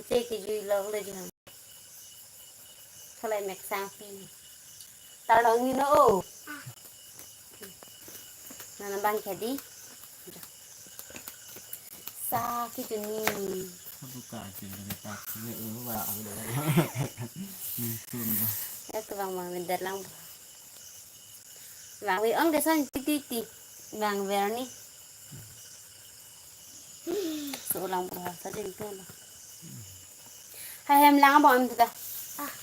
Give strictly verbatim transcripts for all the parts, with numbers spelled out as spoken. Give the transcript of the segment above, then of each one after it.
Che kejui lok le jihang. Thalai mek sang pi. Tarlong ni no o. Nana bang kedi. Sa kejuni. Buka aja dari taksi ni, eh, wah, aku dah. Hmm, tuh, bah. Ya, tuh bang, bang, bentar lang. Bang, wi ong kesan titi ti. Bang, Verni. So lang, bah, sa din tuh lah. Hai, hem lang, bang, em tuh dah. Ah.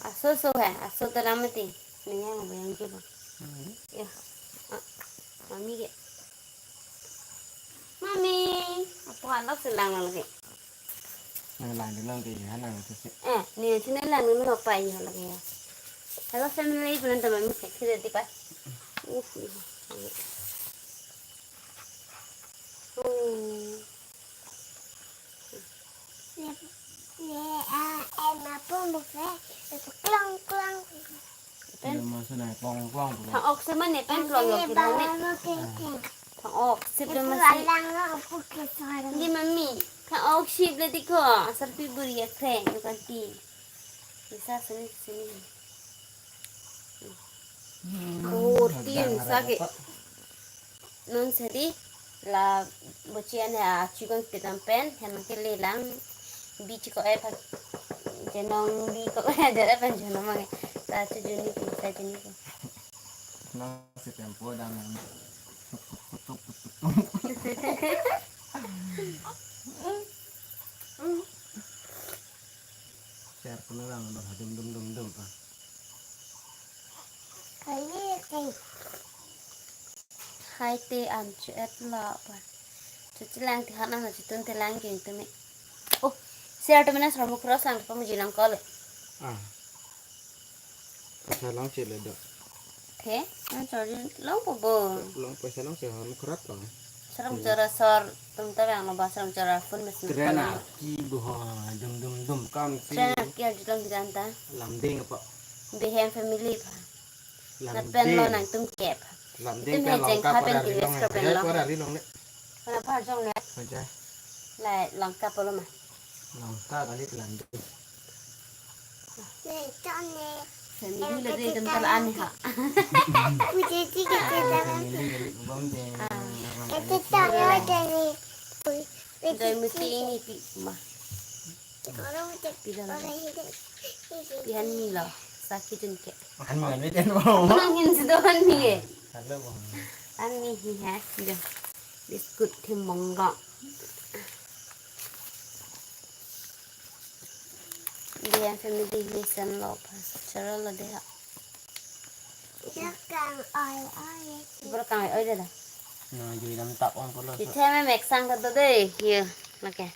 Aso so hai, aso to lam mati. Niyang bayang ke bang. Hmm. Ya. Ah, mami ke. Mami, apo anak selang lagi. Nang lang dulu ke ya, nang itu sih. Eh, ni sini lang dulu apa ya lagi ya. Hello family, belum teman mesti kita di pas. Uh, uh. Hmm. Le, le, ah, em, apo mo fe, le, klong, klong. Pen. Iya, maksudnya klong, klong, klong. Thang ok si mane pen klong yok kita ne. Thang ok si pen masih. Lang, apo ke suara. Di mami. Thang ok si beli tiko, asal pi buri ya kre, nukan ti. Bisa sini, sini. Hmm, oh, tin, dang sa ke. Apa? Non seri la bochi an ha chikon pitam pen, hem ke le lang bi chiko e pa jenong bi ko e jere pen jenong mang. Ta chu juni pi sa juni ko. Nang si tempo dang. Share ko lang ba dum dum dum dum ah. Hai te an chu et la pa. Chu chilang ti hana na chu tun te lang jing tu me. Oh, share tu me na seramu cross lang pa muji lang kol. Ah. Sa lang che le do. The, an chori long po bo. Long po sa lang che hon khrat to. Seram chora sor tum ta bang lo ba seram chora phone mes. Tren a ki bo ho dum dum dum kam si. Tren a ki a jutong di dan ta. Lamding apa? Behem family pa. Lamding. Na pen lo nangtum ke pa. Lamding tum ke he jeng Langka kha pen para di rilong. West kha pen lo. Para rilong ne. Para par jong ne. Aja. Lai Langka polo ma. Langka kali Lamding. Family le de kan tal an ha. Family kali bom de. Ah. Doi muti ini pi ma. Pi dan. Pi han mi lo. Sakit jun ke. Han mi kan mi den bo. Nang hin si do han mi ke. Hello bo. Han mi hi ha. Pi dan. Biscuit thim mongga. Dia family mesen lo pa. Choro lo de ha. Dia kang oi oi. Bro kang oi oi de da. Na jui dam tap ong pulo. Di the me mek sang ta do de. Ye, lake.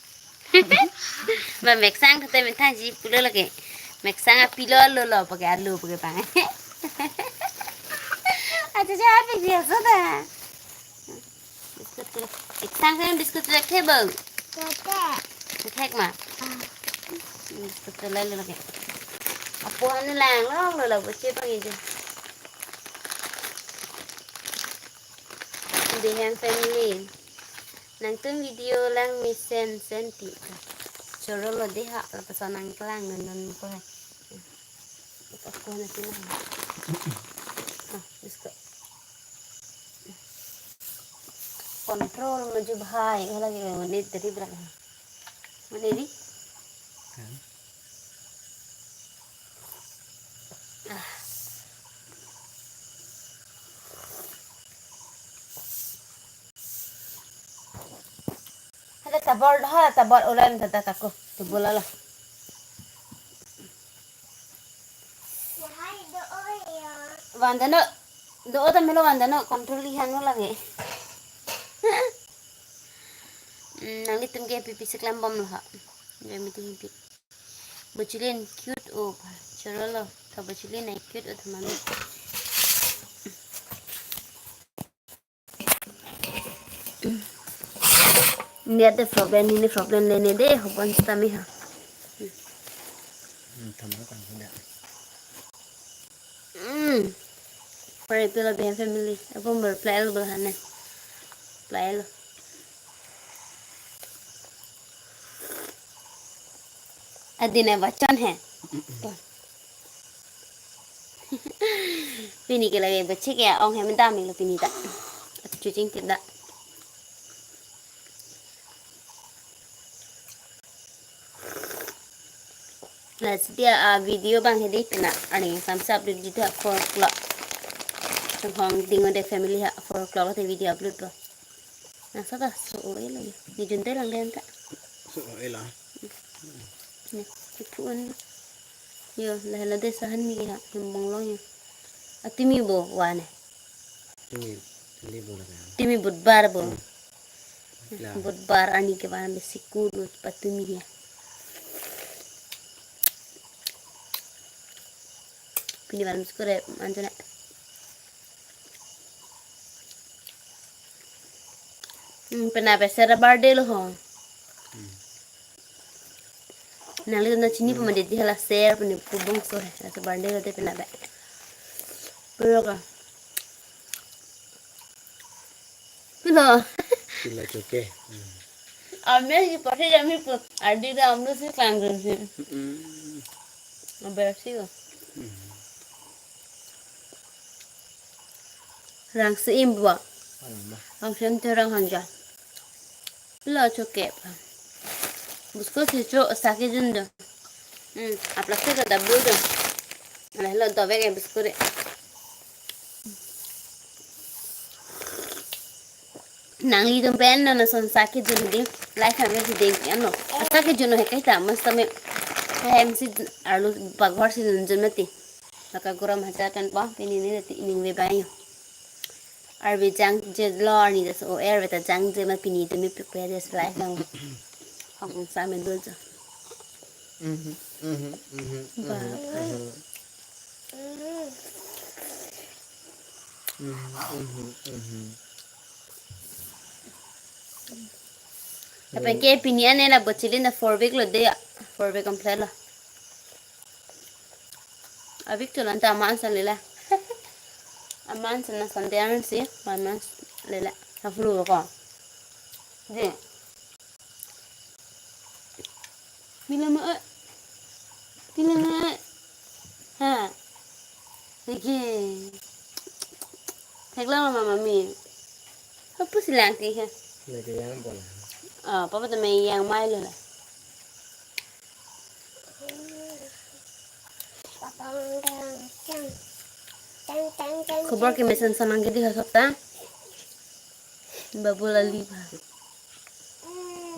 Ba mek sang ta te me tha ji pulo lake. Mek sang a pilo lo lo pake alu pake pang. Acha ja api dia so da. Biscuit tu. Ek sang sang biscuit tu ek the bang. Tete. Ek ma. Ah. Biscuit tu lalu lagi. Apo anu lang long lo lo boche pang ije. Behem family. Nangtum video lang mesen senti. Choro lo de ha, lapuson nangkelang non non ko hai. Ako na sina. Ah, biscuit. Control maju bahai, wala ke mane tadi berapa? Mane di? Hmm. Ah. Hala tabor, hala tabor ulan tata taku. Tubul ala. Wandano, do o tamelo wandano control ihan mo lagi. Hmm, nanglitum ke pipi seklem bom lo ha. Jai miti hipi. Bochilin cute o pa. Choro lo. Tha bochilin ai cute o tha mami. Net de problem, ni ne problem le ne de, hobon sitame ha. Hmm, thamang kan sudah. Hmm. Pare pelo behem family. Apo mer play lo bela hane. Play lo. Adin abachon he. Pini ke lake bachik ya, ong hem dam lo pini ta. Chuching tip da. Lasi dia, ah, video bang hedi pina, arni samsa upload ji ta four o'clock. Hong Dingode family ha four o'clock te video upload po. Nang sata so o elo. Ni junte lang den ta. So o elo. Ni, ipu an. Yo, la la de sahan mi ha, hembong long yo. Atimi bo wane. Timi, timi bo lake. Timi budbar bo. Hmm. La. Budbar ani ke bang besi kudu patumi ya. Pini malam skore manjana. Hmm, pina pe share birthday lo ho. Hmm. Nangli na chini pemade di hala share pini pu bongso he. Hala birthday lo te pina pe. Pero ka. Pilo. Pilo choke. Hmm. Ame ki pasi jami pu. Adi da amlo si kang si. Hmm. Aber si ko. Hmm. Rang si im bo. Rang si im te rang hanja. Lo choke pa. Biskut si cho saki jun do. Hmm, a plastic ta double do. Ala lo dovek e biskut e. Nanglitum pen non ason saki jun di. Life hame si deng ano. Saki jun he kaita mas tame. Hem si arlo baghor si jun jun mati. Lake gorom hajar kan po pini ni ti ning ve bayo. Arve jangje lo arni das o er veta jangje ma pini tumi pik pe das lai kang. Hong sa me dul jo. Mhm, mhm, mhm, mhm, Ba. Mhm. Mhm, mhm, mhm. Apa ke pini ane la bocilin na four week lo de ya. Four week complete lo. Abik cholan ta aman san lela. Aman san na Sunday aman si, aman lela. Sa flu ko. Di. Mila ma, eh. Mila ma, eh. Ha. Lagi. Theklang ma mami. Apa silang ti ha? Lagi yang bola. Ah, papa tu main yang mai lo la. Khobor ke mesen samang ke di ha sopta. Babu lali ba.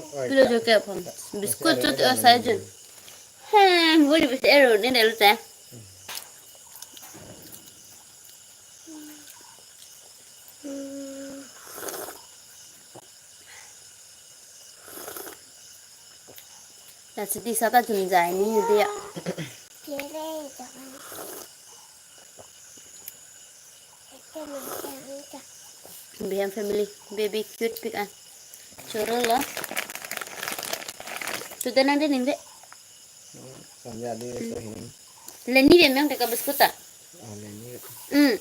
Oi, pilo ta. Jo ke pon. Biskut chot o sai jun. He, buli bis ero ni delu ta. Lasi di sata jun jai ni dia. B M family, baby cute pik an. Choro lo. Tuda nang de ning de. Sanja di so hin. Leni be meng teka biskuta. Oh, leni. Hmm.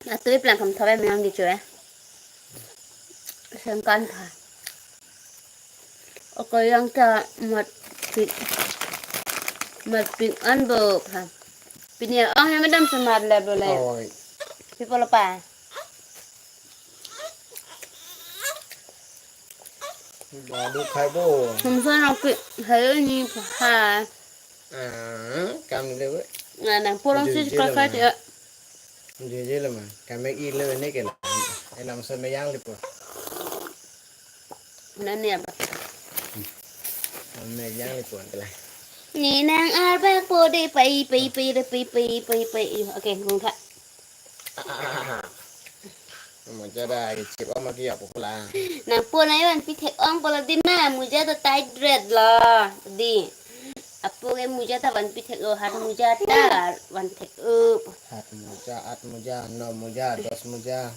Atu iplang kam thawe meng di chue. Sengkan tha. Okoyang ta mat pik. Mat pik an bo pha. Pini ang he madam semat le bo le. Oi. People apa? Badu khai bo. Sumson ang pik. Hayo ni pha. Ah, kam le bo. Na nang pulang si kai kai ya. Jeje le ma. Kam ek i le ne ke la. Enam so me yang le po. Nani apa? Ame yang ni puan telah. Ni nang arbak po de pai pai pai de pai pai pai pai. Oke, gungka. Muja da chip ama ki apo pula. Nang po na iwan pi thek ong pula di ma, muja da tight red lo. Di. Apo ke muja ta wan pi thek o, hat muja ta wan thek o. Hat muja, at muja, no muja, dos muja.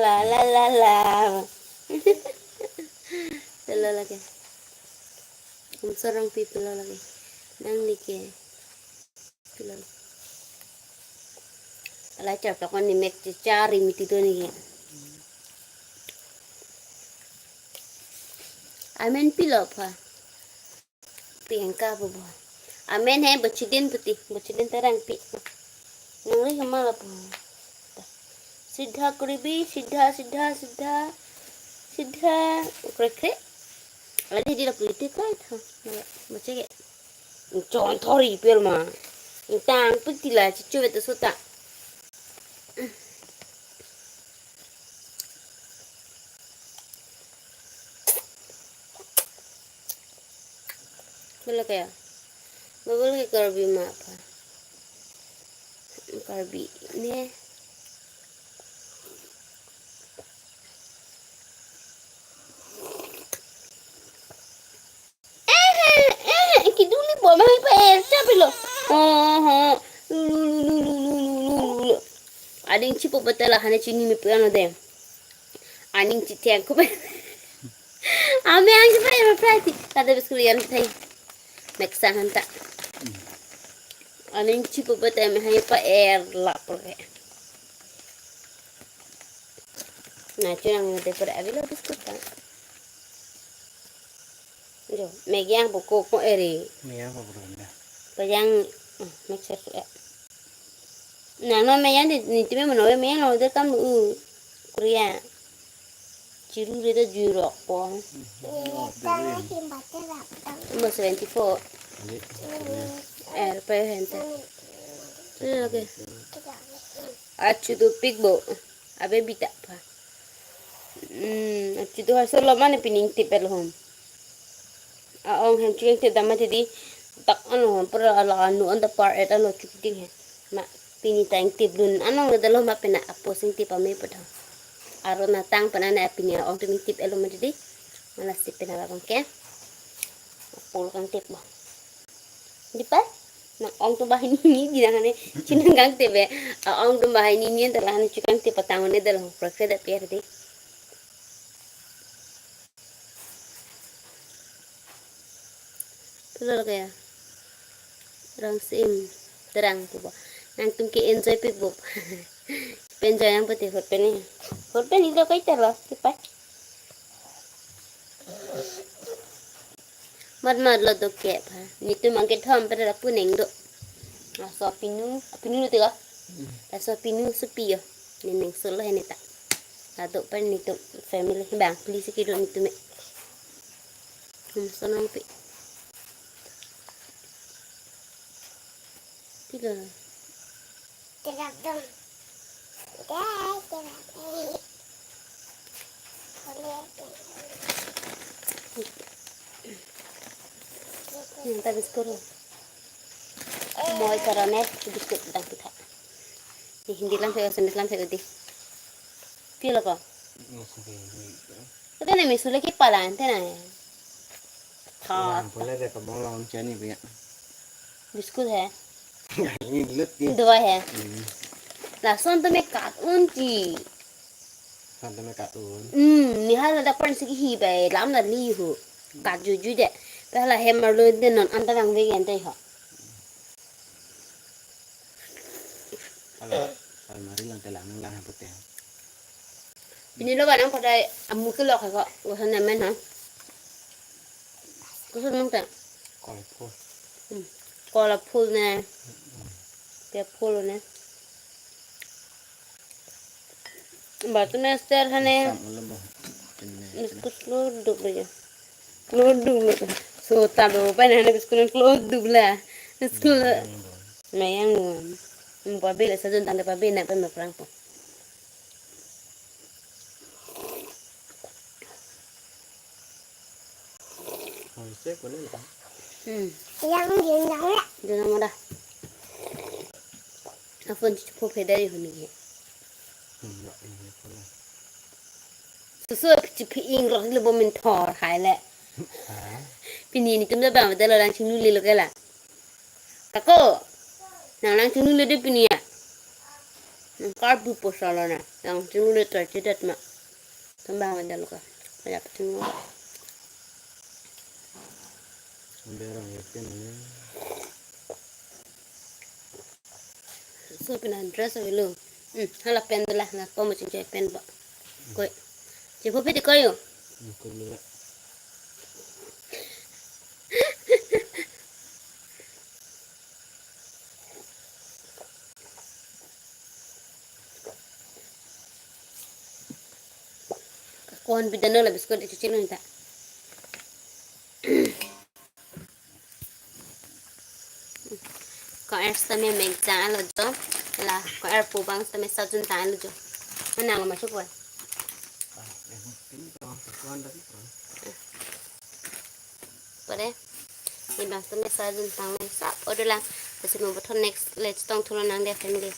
La la la la. Pilo lake. Hum sorong pi pilo lake. Nangli ke. Pilo. Ala char plak ni mek chechari miti do ni ke. Amen pilo apha. Priyanka bobo. Amen he bachidin puti. Bachidin terang pi. Nangli hama lapu. Siddha kuribi, siddha, siddha, siddha. Siddha. Kre kre. Adi di lapu iti kai tha. Bache ke. Chon thori pel ma. Tang pik tila chichu vetu sota. Bela kaya. Babel ke Karbi ma apha. Karbi ne. Eh, eh, eh, kiduli bo mai pa er cha pilo. Oh, oh. Lu, lu, lu, lu. Ading chipo batala hane chini mi piano de. Aning chitheng ko ba. Ame ang chipo er prati. Kada biskul yan thai. Meksa hanta. Aning chipo bata me hai pa er lap re. Na chunang de per avilo biskut ta. Jo, megang buku ko eri. Megang apa buku anda? Pajang, ah, mixer ko ya. Nang no megang di, ni timi mano megang lo de kam u Korea. Chiru re to jurok po. Number seventy four. Eh, pa hente. Eh, okay. Achu tu pik bo. Abe bita pa. Hmm, achu tu haso lo mane pining tip el hom. A-ong hem chikang tip dam mati di. Tak ano hom pura ala anu anta par et ano chukding he. Ma pini ta ingtip dun anong le dalo ma pena apo sing tip ame pada. Aro natang pena na pini a-ong tu ingtip elo mati di. Mala si pena babang ke. Apol kang tip bo. Di pa? Na ong tu bahini ni di nang ne. Chinang kang tip be. A-ong tu bahini ni anta la ne chikang tip patang ne dalo. Prokre da pier di. Pulo kaya. Rang sim. Terang ko bo. Nangtum ke enjoy pik bo. Pen enjoy yang pati hot pen ni. Hot pen ni lo kai telo. Kipai. Mat mat lo do ke pa. Nitum angke thom pada la puneng do. Laso pinu, pinu lo tiga. Laso pinu supi yo. Ni ning solo hene ta. Ado pa nitum family bang please kido nitum me. Hum sonang pi. Tiga. Tiga dong. Tiga, tiga. Boleh. Yang tabis kuru. Moi karone biskut dang kita. Ni Hindi lam phe, Assamese lam phe udi. Pilo ko? Ute ne misu le ki palan te na. Tha. Pulang pula dia ke bolong chani punya. Biskut he. Ini lut dia. Dua he. Hmm. Lason tu me kat un ti. Son tu me kat un. Hmm, ni hala da pan sigi hi bai lam na li hu. Kat juju de. Pehla hem arlo de non anta bang vegen te ho. Ala, almari lang telang lang pute. Pini lo ba nang pada amu ke lo ka ko, ko sana men ha. Ko sana nang ta. Colorful. Hmm. Colorful ne. Colorful ne. Batu mester hane. Sam ulo bo. Biscuit kloduk aja. Kloduk lo. So tado pa hane biscuit kloduk la. Biscuit. Mayang. Mo pa bela sa don tang pa bela pa ma prang po. Oi, se kone la. Hmm. Yang jeng jang la. Jeng jang la. Afon chupo phedai huni ke. Hmm, ya, ini pula. Susu chipi ing rok le bo min thor hai le. Ha? Pini nitum da bang da lo lang chinglu le lo ke la. Kako. Nang lang chinglu le de pini ya. Nang karbu po solo na. Lang chinglu le tar chedat ma. Tembang ada luka. Ada apa chinglu? Ambil orang yakin ya. So pina dress avi lo. Hmm, hala pen dola, na po mo chingchoi pen bo. Koi. Chepho piti koi yo. Hmm, koi dola. Kon pidano la biscuit ichuchil nita. Ko-er sitame mekjang alo jo. La ko-er pu abang sitame sarjun tang alo jo. Manang lo masuk pura. Pare. Ni abang sitame sarjun tang lo sap odo lang. Lasi mo bothon next le chetong thu lonang de family.